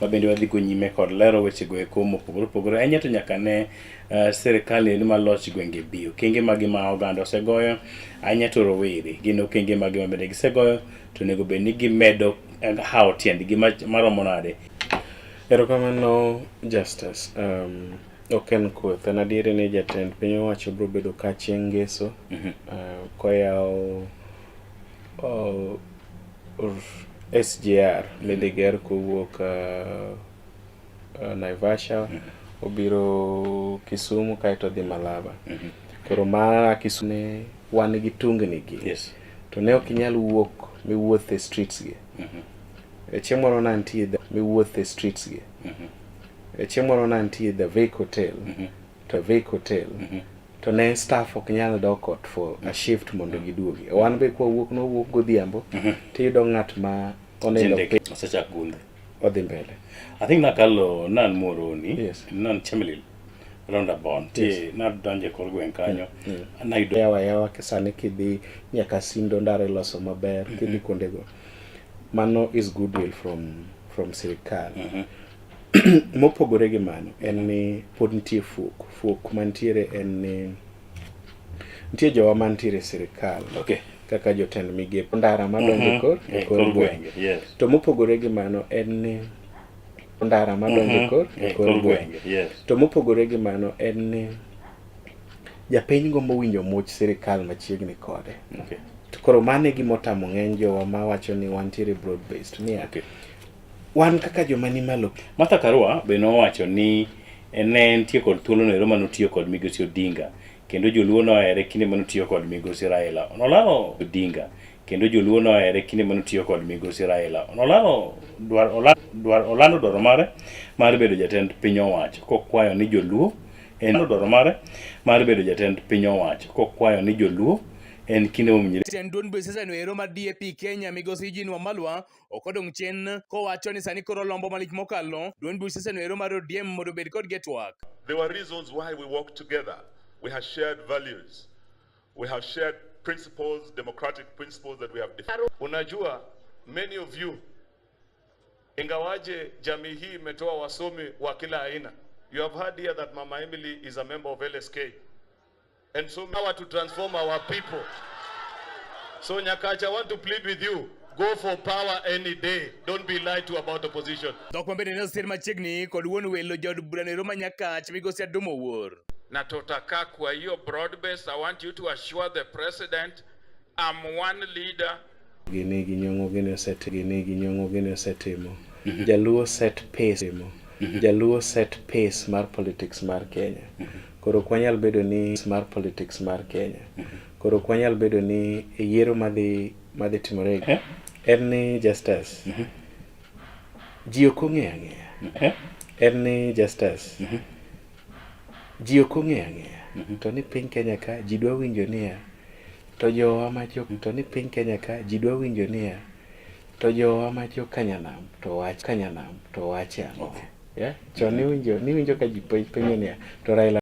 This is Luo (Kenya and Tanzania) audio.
Mabende wadhi go nyime kod lero wechego eko mopogore opogore. Ahinya to nyaka ne sirikal eri mar loch gwenge bi okenge mage ma oganda osegoyo, ahinya to rowere gin okenge mage ma bende gisegoyo to onego bed ni gimedo hawo tiendgi maromo nade. Erokamano Justus. Ok en kuoth, en adieri ni jatend piny owacho biro bedo ka chieng' ngeso koyawo SGR midhi ger kowuok Naivasha obiro Kisumu kaeto odhi Malaba. Koro ma Kisumu ne wan gi tungni gi. To ne ok inyal wuok miwuoth e streets gi. E chieng' moro ne antie miwuoth e streets gi. E chieng' moro ne antie The Vic Hotel. To Vic Hotel. To ne staff ok nyal dok ot for a shift mondo giduogi. Wan be kwawuok nwawuok godhiambo tiyudo ng'at ma onindo piny osechak gundhe odhi mbele. I think nakalo nan Moroni, nan Chemelil roundabout, yes. Nadonjo e kor gweng' kanyo. Nayudo yawa yawa sani kidhi nyaka Sindo ndara iloso maber kidhi kuondego. Mano is goodwill from sirikal. Mopogore gi mano en ni pod nitie fuok. Fuok mantiere en ni nitie jowa mantiere e sirikal. Kaka jotend migepe ndara madonjo kor gwenge. To mopogore gi mano en ni ndara madonjo kor gwenge. To mopogore gi mano en ni japiny gombo winjo much sirikal machiegni kode. To koro mano e gima otamo ng'eny jowa mawacho ni wantiere broad based niya. Wan kaka joma ni malo. Martha Karua be nowacho ni ne entie kod thuolo no ero mane otiyo kod Migosi Odinga kendo joluo nohere kinde mane otiyo kod Migosi Raila. Nolalo Odinga kendo joluo nohere kinde mane otiyo kod Migosi Raila. Nolalo dwar, dwar, olando dwaro mare mar bedo jatend piny owacho kokwayo ni joluo en dwaro mare mar bedo jatend piny owacho kokwayo ni joluo en kinde mowinjore. Jatend duond buch no ero mar DAP Kenya Migosi Eugene Wamalwa ok odong' chien kowacho ni sani koro lombo malich mokalo duond buch siasa no ero mar ODM mondo obed kod getwak. There were reasons why we worked together. We have shared values. We have shared principles, democratic principles that we have defined. Unajua, many of you, ingawaje jamii hii imetoa wasomi wa kila aina. You have heard here that Mama Emily is a member of LSK. And so power to transform our people. So Nyakacha, I want to plead with you. Go for power any day. Don't be lied to about opposition. Dhok mabende ne osir machiegni kod wuon welo jaod bura no ero ma Nyakach Migosi Adumo Owuor. Na tutakaa kwa hiyo broad base. I want you to assure the president I'm one leader. Gini gi nyong'o gini osetimo, gini gi nyong'o gini osetimo. Jaluo set pace timo. Jaluo set pace mar politics mar Kenya. Koro ok wanyal bedo ni mar politics mar Kenya. Koro ok wanyal bedo ni e yiero madhi timore en ni Justus. Ji ok ong'eyo ang'eya. En ni Justus. Ji ok ong'eyo ang'eya. To ni piny Kenya ka ji dwa winjo niya to jowa ma jo to ni piny Kenya ka ji dwa winjo niya to jowa ma jo Kanyanam to wach Kanyanam to wache ang'o. Yeah? Chon niwinjo ka ji penjo niya to Raila